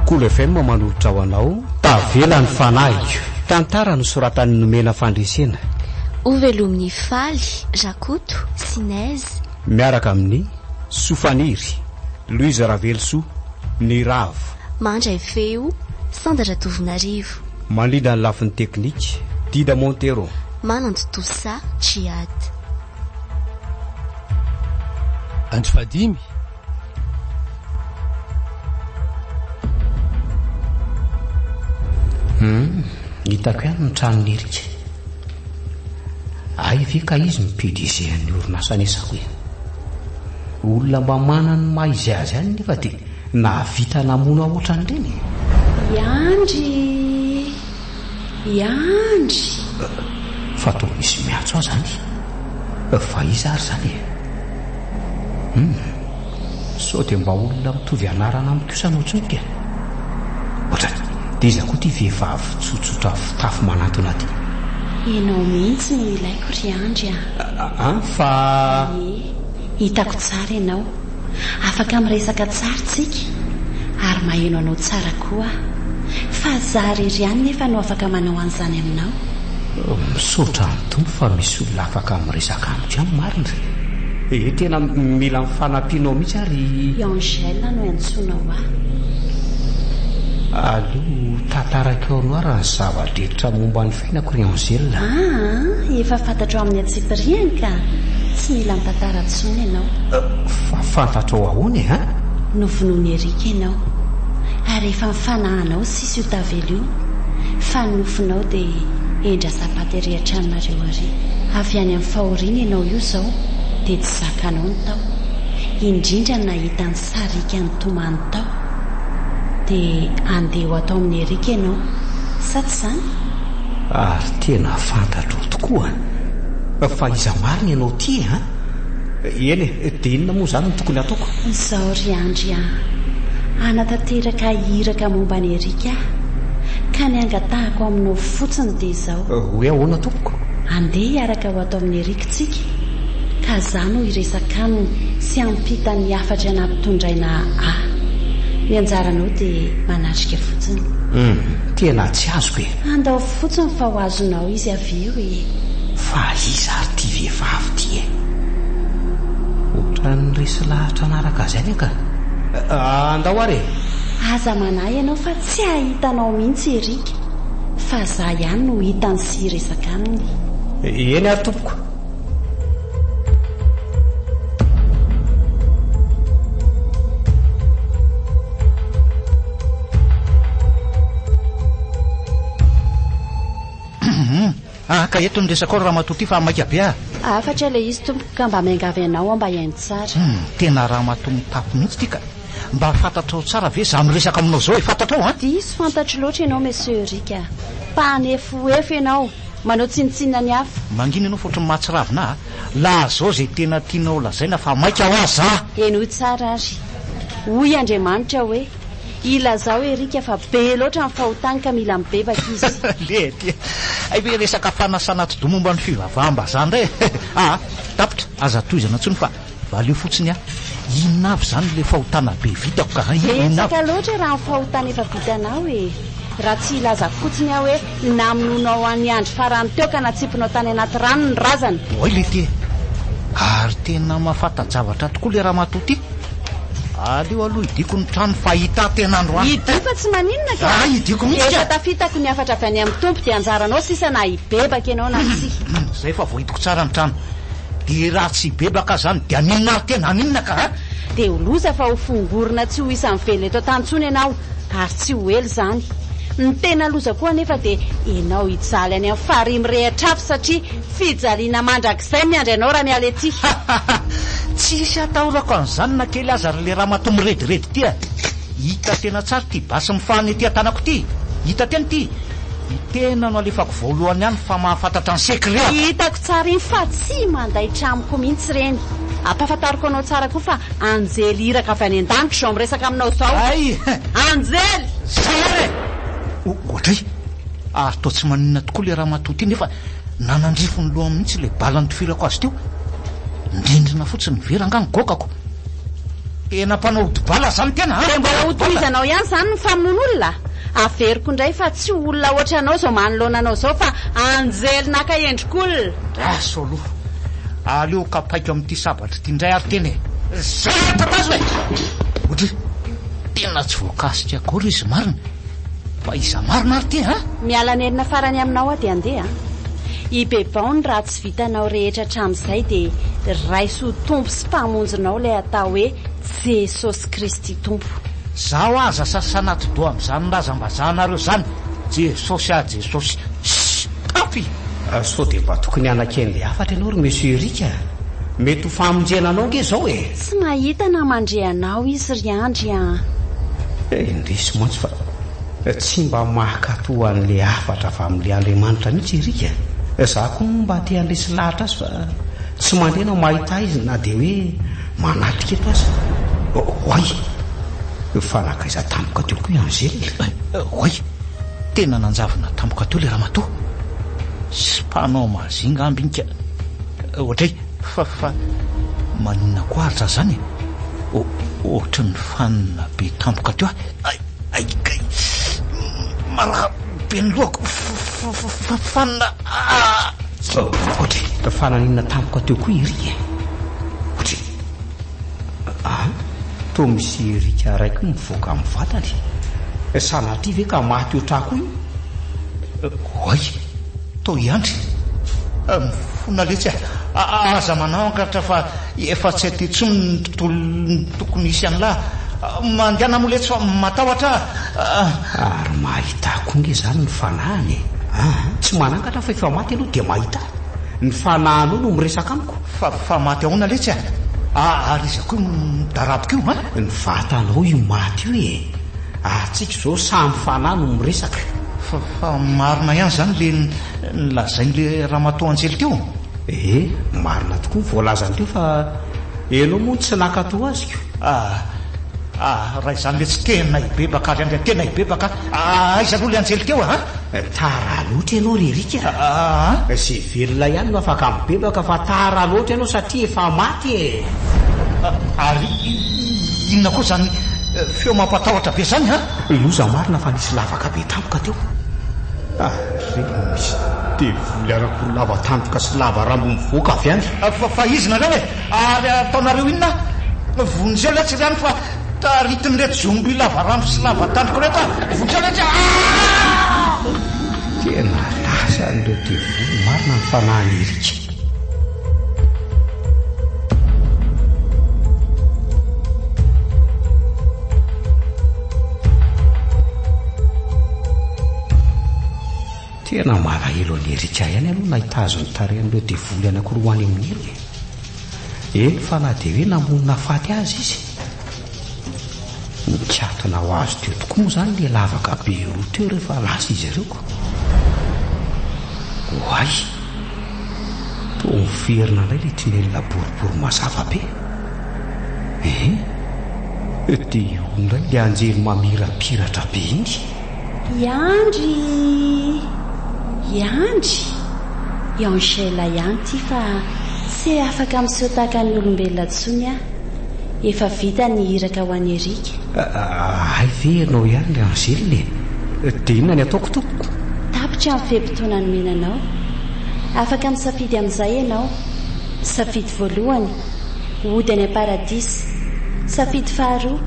Kolo FM manolotra ho anao Tavela ny fanahiko. Tantara nosoratan'i Nomena Fandresena. Hovelomin'i Faly, Rakoto, sy Neige. Miaraka amin'i Sofaniry, Louise Ravelosoa, Niravo. Mandray feo, Sandra Ratovonarivo. Mandrindra ny lafiny teknika, Dida Montero. Manantontosa, Djihad. Andro fahadimy. Hum, hitako ihany ny tranon'i Eric. Hay ve ka izy no PDG an'ny orinasa niasako e. Olona mba manana ny maha izy azy ihany nefa dia nahavita namono ahy ohatran'ireny e. I Andry! I Andry! Fa toa misy miantso ahy izany. Fa iza ary izany e? Hum. Sao dia mba olona mitovy anarana amiko kosa no antsoiny ka? Ohatran'ny dia iza koa ity vehivavy tsotsotra fitafy manantona aty? Ianao mihitsy no ilaiko ry Andry a! An, fa. Ie, hitako tsara ianao. Afaka miresaka tsara tsika, ary maheno anao tsara koa aho. Fa za rery ihany nefa no afaka manao an'izany aminao. Misaotra an'i Tompo fa misy olona afaka miresaka amiko ihany marina e! Tena mila ny fanampianao mihitsy aho ry. I Angèle no iantsoanao ahy. Aleo tantaraiko anao ary ny zava-drehetra momba ny fiainako ry Angèle. Aa, efa fantatrao amin'ny antsipiriany ka! Tsy mila mitantara intsony ianao. Fa fantatrao ahoana e, an? Novonoin'i Eric ianao. Ary efa nifanahanao sisa io tavela io. Fa ny nofinao dia endrasam-paty ery an-tranonareo ary. Avy any amin'ny fahoriana ianao io izao dia tsy zakanao ny tao. Indrindra ny nahita ny sariaka nitomany tao. Dia andeha ho ato amin'i Eric ianao. Sa tsy izany? Ary tena fantatrao tokoa an! Fa iza marina ianao ity e an? Eny e, dia inona moa izany no tokony hataoko? Izao ry Andry an! Hanatanteraka iraka momba an'i Eric aho, ka ny angatahako aminao fotsiny dia izao. Hoe ahoana tompoko? Andeha hiaraka ho ato amin'i Eric tsika, ka za no hiresaka aminy sy hampita ny hafatra nampitondraina ahy. Ny anjaranao dia manatrika fotsiny. Hum, tena tsy azoko e! Andao fotsiny fa ho azonao izy avy eo e! Fa iza ary ity vehivavy ity e? Ohatran'ny resy lahatra hanaraka azy ihany aho ka. Andao ary e! Aza manahy ianao fa tsy hahita anao mihitsy Eric fa za ihany no hitany sy hiresaka aminy. Eny ary tompoko. Ah, ka eto ny resakao ry ramatoa ity fa maika be ah. Hafatra ilay izy tompoko ka mba miangavy anao aho mba hihaino tsara. Hum, tena ramatoa mitafy mihitsy ity ka. Mba fantatrao tsara ve za miresaka aminao zao e? Fantatrao an? Diso fantatro loatra ianao Monsieur Eric a. Mpanefoefo ianao, manao tsinontsinona ny hafa. Mangina ianao fa ohatran'ny mahatsiravina ahy a. Lazao izay tena tianao lazaina fa maika hoa za. Henoy tsara ary. Hoy Andriamanitra hoe. Ilazao Eric fa be loatra ny fahotany ka mila mibebaka izy. Lety e! Hay ve resaka fanasana atidoha momba ny fivavaham-bazaha indray e! Aa! Tapitra, aza tohizana intsony fa valio fotsiny aho. Inona avy izany ilay fahotana be vitako ka? Inona avy? Betsaka loatra raha ny fahotana efa vitanao e! Raha tsy hilaza fotsiny aho hoe namonoanao an'i Andry farany teo ka natsipinao tany anaty rano ny razana. Oay lety e! Ary tena mahafanta-javatra tokoa ilay ramatoa ity. Aleo aloha hidiako ny trano fa hita tena androany. Hidio fa tsy maninona ka. Ah, hidiako mihitsy ka. Efa tafitako ny hafatra avy any amin'ny Tompo dia anjaranao sisa na hibebaka ianao na tsia. Zay fa voahidiko tsara ny trano. Dia raha tsy hibebaka aho zany dia haninona ary tena, haninona ka a? Dia ho loza fa ho fongorina tsy ho isan'ny velona eto an-tany intsony ianao ary tsy ho ela izany. Ny tena loza koa anefa dia ianao hijaly any amin'ny farihy mirehitra afo satria fijaliana mandrakizay miandry anao raha miala ety. Tsisy atahorako an'izany na kely aza ry le ramatoa mirediredy ity a! Hita tena tsara ity basy mifahana ety an-tanako ity! Hita tena ity! Ny tena no alefako voalohany any fa mahafantatra ny secret-ako! Hitako tsara iny fa tsy mandaitra amiko mihitsy ireny! Ampahafantariko anao tsara koa fa anjely iraka avy any an-danitra izao miresaka aminao izao! Hay! Anjely! Zay ary e! Oadray! Ary toa tsy maninona tokoa le ramatoa ity nefa nanandrify ny lohany mihitsy ilay bala nitifirako azy teo. Ny rindrina fotsiny very angaha ny goakako. Tena mpanao ody bala zany tena an! Dia mbola ho tohizanao ihany izany ny famonoana olona? Averiko indray fa tsy olona ohatranao izao manoloana anao izao fa anjely naka endrik'olona. Andraso aloha. Aleo kapaiko amin'ity sabatra ity indray ary tena e! Zay tatazo e! Odry! Tena tsy voakasika akory izy marina. Fa iza marina ary ity an? Miala nenina farany aminao aho dia andeha an! Ibebaho ny ratsy vitanao rehetra hatramin'izay dia raiso ho Tompo sy Mpamonjinao ilay atao hoe Jesosy Kristy Tompo. Zaho aza sasana atidoha amin'izany razam-bazahanareo izany! Jesosy ah Jesosy! Stop! Sao dia mba tokony hanakian'ilay ilay hafatra ianao ry Monsieur Eric a! Mety ho famonjena anao ange izao e! Tsy mahita na mandre anao izy ry Andry a! Indrisy mantsy fa tsy mba mankatò an'ilay hafatra avy amin'ilay Andriamanitra mihitsy Eric a! Izaho koa moa mba te handresy lahatra azy fa tsy mandeha na mahita ahy izy na dia hoe manatrika eto aza. Oay! Fa nankaiza tampoka teo koa i Angèle? Oay! Tena nanjavona tampoka teo ilay ramatoa. Sy mpanao magie ngamba iny ka. Ohatray, fa fa maninona koa ary za zany e? Ohatry ny fanina be tampoka teo aho. Ay, ay kay! Marary be ny lohako. Fanina ah! Ohatry, fa naninona tampoka teo koa i Eric e? Ohatry. An! Toa misy erika iray koa mivoaka amin'ny vatany. Sanatria ve ka maty ohatr'ahy koa io? Oay! Toa i Andry. Mifona letsy a! Aza manangatra fa efa tsy aty intsony ny tontolo tokony hisy an'lah. Mandehana moa letsy fa matahotra aho. Ary mahita ahy koa nge izany ny fanahiny e! An! Tsy manangatra fa efa maty aloha dia mahita ahy. Ny fanahinao no miresaka amiko. Fa fa maty ahoana letsy a? Ary iza koa io midaraboka io an? Ny vatanao io maty io e! Ary tsika izao samy fanahy no miresaka. Fa fa marina ihany izany le nolazain'le ramatoa anjely teo? Ee, marina tokoa ny voalazany teo fa ianao moa no tsy nankato azy ko. Ah, ah, raha izany letsy tena hibebaka ary andry a, tena hibebaka ah. Aiza aloha le anjely teo a? Tara loatra ianao ry Eric a! Izay velona ihany no afaka mibebaka fa tara loatra ianao satria efa maty e! Ary inona koa izany feo mampatahotra be izany an? Loza marina fa nisy lavaka be tampoka teo. Ary misy devoly anankiroa lava tandroka sy lava rambo mivoaka avy any. Fa izy nareo e! Ary ataonareo inona? Vonjeo letsy ry any fa taritin'ireto zombie lava rambo sy lava tandroka ireto aho! Vonjeo letsy ah! Tena lasan'ireo devoly marina ny fanahin'i Eric. Tena malahelo an'i Eric ihany aloha nahita azy notarihan'ireo devoly anankiroa any amin'ny helo e. Eny fa na dia hoe namono nahafaty azy izy. Nikatona ho azy teo tokoa moa izany ilay lavaka be roa teo rehefa lasa izy ireo ko. Oay! Toa miverina indray ilay tinelina boribory mazava be. Ehe! Dia io indray ilay anjely mamirapiratra be iny. I Andry! I Andry! I Angèle ihany ity fa tsy afaka miseho tahaka ny olombelona intsony aho. Efa vita ny iraka ho an'i Eric. Hay ve ianao ihany ry Angèle e? Dia inona ny ataoko tompoko? Tapitra ny fe-potoana nomena anao. Afaka misafidy amin'izay ianao. Safidy voalohany, Hody any am-paradisa. Safidy faharoa,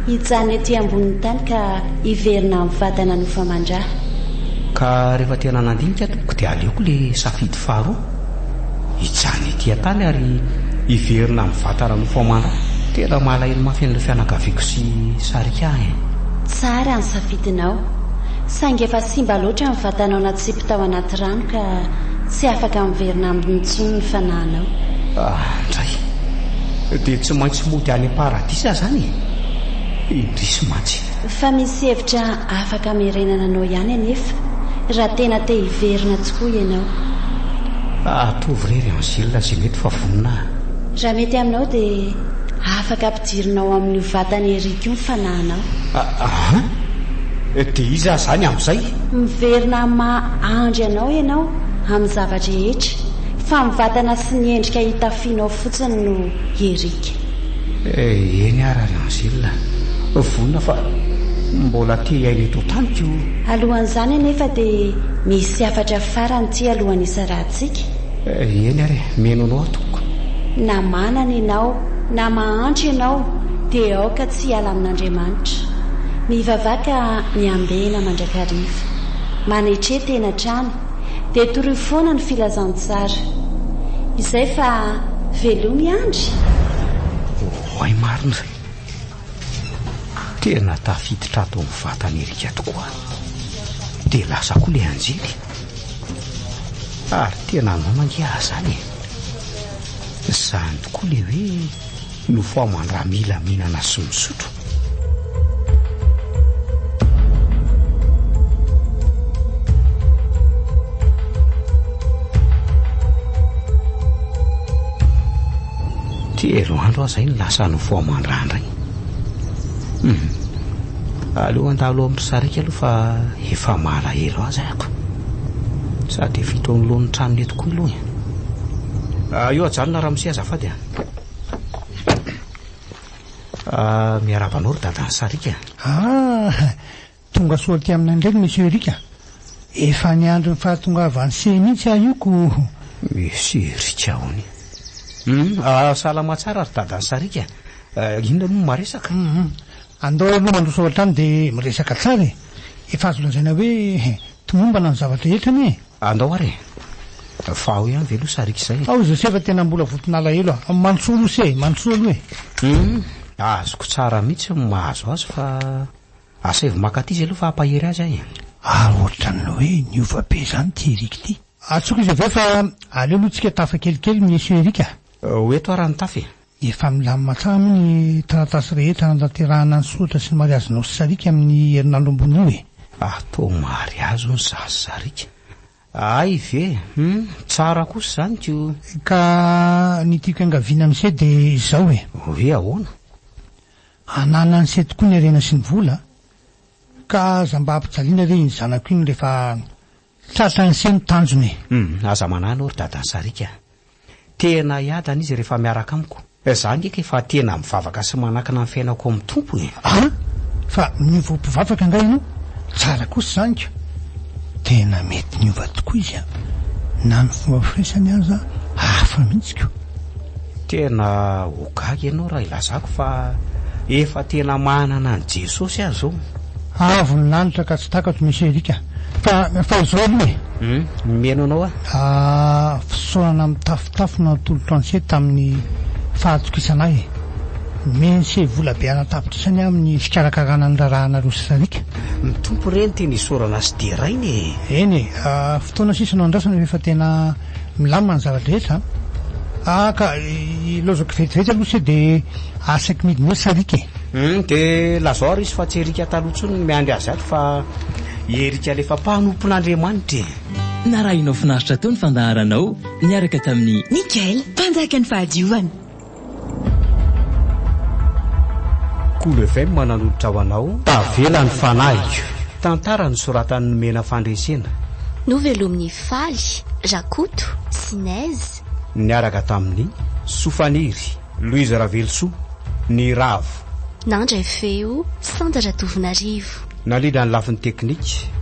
Hijanona ety ambonin'ny tany ka hiverina amin'ny vatana nofo aman-drà. Ka rehefa tena nandinika tompoko dia aleoko le safidy faharoa, hijanona ety an-tany ary hiverina amin'ny vatana nofo aman-drà. Tena malahelo mafy an'ireo fianakaviako sy Sarika aho e. Tsara ny safidinao, saingy efa simba loatra ny vatanao natsipy tao anaty rano ka tsy afaka miverina aminy intsony ny fanahinao. Ah, ndray! Dia tsy maintsy mody any am-paradisa izany e? Indrisy mantsy. Fa misy hevitra afaka amerenana anao ihany anefa, raha tena te hiverina tokoa ianao. Ataovy re ry Angèle izay mety fa vonona aho. Raha mety aminao dia afaka ampidirinao amin'io vatan'i Eric io ny fanahinao. An? Dia iza aho izany amin'izay? Miverina amin'ny maha andry anao ianao amin'ny zava-drehetra, fa ny vatana sy ny endrika itafianao fotsiny no Eric. Eny ara ry Angèle, vonona fa mbola te hiaina eto an-tany ko. Alohan'izany anefa dia misy hafatra farany ity alohan'ny hisarahantsika. Eny ary e, mino anao aho tompoko. Na manana ianao na mahantra ianao dia aoka tsy hiala amin'Andriamanitra. Mivavaha ka miambena mandrakariva. Manetre tena hatrany dia torio foana ny filazantsara. Izay fa velomy Andry! Oay marina! Tena tafiditra ato amin'ny vatan'i Erika tokoa aho. Dia lasa koa ilay anjely. Ary tena noana ange aho izany e. Izany tokoa ilay hoe nofo aman-dra mila mihinana sy misotro. Telo andro aho izay no lasa nofo aman-dra indray. Hum. Aleo handalo ao amin-dry Sariaka aloha fa efa malahelo azy aho ko. Sady efa eto anoloan'ny tranony eto koa aloha e. Ah, io ajanona ramose azafady a. Ah, miarahaba anao ry dadan'i Sariaka. Ah, tonga soa aty aminay indray ry Monsieur Eric a. Efa niandry ny fahatongavan'i se mihitsy aho io ko. Monsieur Eric ahoana e? Hum, ah, salama tsara ry dadan'i Sariaka. Ah, inona moa no maresaka? Hum, andao aloha mandroso ao an-trano dia miresaka tsara e. Efa azo lazaina hoe tomombana ny zava-drehetra anie e. Andao ary e! Fa ao ihany ve aloha sariaka izay e? Ao Josefa tena mbola voton'alahelo a! Mandrosoa aloha se e! Mandrosoa aloha e! Hum, azoko tsara mihitsy ny mahazo azy fa asaivo maka aty izy aloha fa hampahery azy aho e! Ary ohatran'ny hoe niova be izany ity Eric ity. Antsoiko izy avy eo fa aleo aloha tsika tafa kelikely Monsieur Eric a! Ho eto ara ny tafa e! Efa milamina tsara moa ny taratasy rehetra hanatanterahana ny soratra sy ny mariazinao sy Sariaka amin'ny herinandro ambony io e! Atao mariazy hono za sy Sariaka? Hay ve? Hum, tsara kosa izany ko! Ka ny tiako iangaviana amin'ise dia izao e! Hoe ahoana? Ananan'ise tokoa ny harena sy ny vola, ka aza mba ampijaliana re iny zanako iny rehefa tratran'ise ny tanjona e! Hum, aza manahy anao ry dadan'i Sariaka a! Tena hiadana izy rehefa miaraka amiko. Za ange ka efa tena mivavaka sy manakina ny fiainako amin'ny Tompo e! An! Fa niova ho mpivavaka angaha ianao? Tsara kosa izany ka! Tena mety niova tokoa izy an! Na ny fomba firesany aza hafa mihitsy ko! Tena ho gaga ianao raha ilazako fa efa tena manana an'i Jesosy aho izao. Avo ny lanitra ka tsy takatro Monsieur Eric a! Fa fa izao aloha e! Hum, mihaino anao aho. Ah, fisaorana mitafotafo no natolotro an'se tamin'ny fahatokisana ahy e! Nomen'se vola be ana-tapitrisany aho amin'ny fikarakarana ny raharahanareo sy Sariaka. Ny Tompo re no tena isaorana sy deraina e! Eny e, fotoana sisa no andrasana fa efa tena milamina ny zava-drehetra an! Ah, ka ilaozako vetivety aloha se dia asaiko midina eo Sariaka e! Hum, dia lazao ary izy fa tsy Erika taloha intsony no miandry azy ato fa i Erika alefa mpanompon'Andriamanitra e! Narahinao finaritra teo ny fandaharanao niaraka tamin'i. Nickel, mpanjakan'ny fahadiovana. Kolo FM nanolotra ho anao. Tavela ny fanahiko. Tantara nosoratan'i Nomena Fandresena. Novelomin'i Faly, Rakoto, sy Nez. Niaraka tamin'i Sofaniry. Louise Ravelosoa, Ny Ravo. Nandray feo, Sandra Ratovonarivo. Nalina ny lafiny teknika.